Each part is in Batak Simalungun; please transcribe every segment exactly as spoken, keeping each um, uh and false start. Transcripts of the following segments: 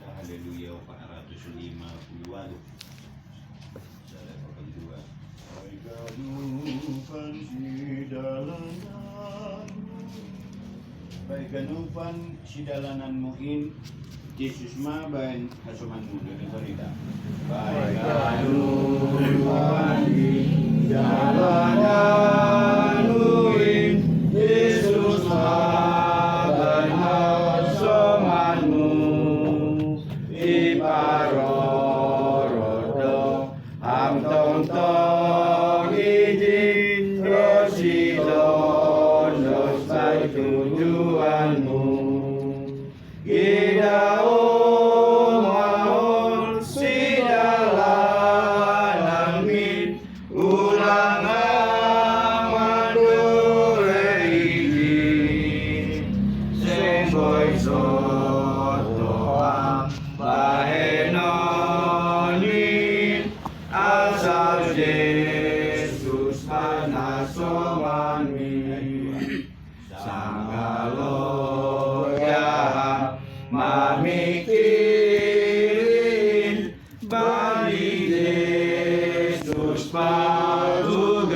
Haleluya, empat ratus lima puluh walu. Salah papan dua. Baik ganupan si dalananmu. Baik ganupan si dalananmu in, Yesus ma baen hasomanmu, demi korita. Baik ganupan si dalananmu in, Yesus ma baen hasomanmu. Iparorot do ham tongtong i jin, ro si londos baen tujuanmu. Geda o mahol si dalananmin, ulang ham mandole i jin. Seng boi soto ham baenon in, asal Jesus ma hasomanmin. Sanggalo ham mamingkirin, bani Jesus parugain.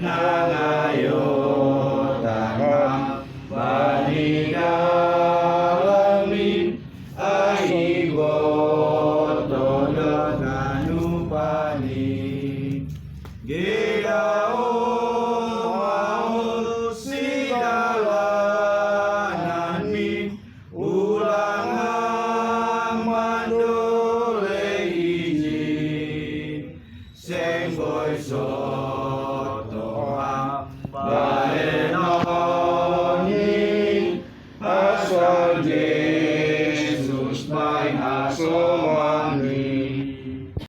Nangayotan ham bani dalanmin, ai iboto do ganupan in. Geda o mahol si dalananmin, ulang ham mandole i jin. Seng boi soto ham baenon in, asal Jesus baen hasomanmin.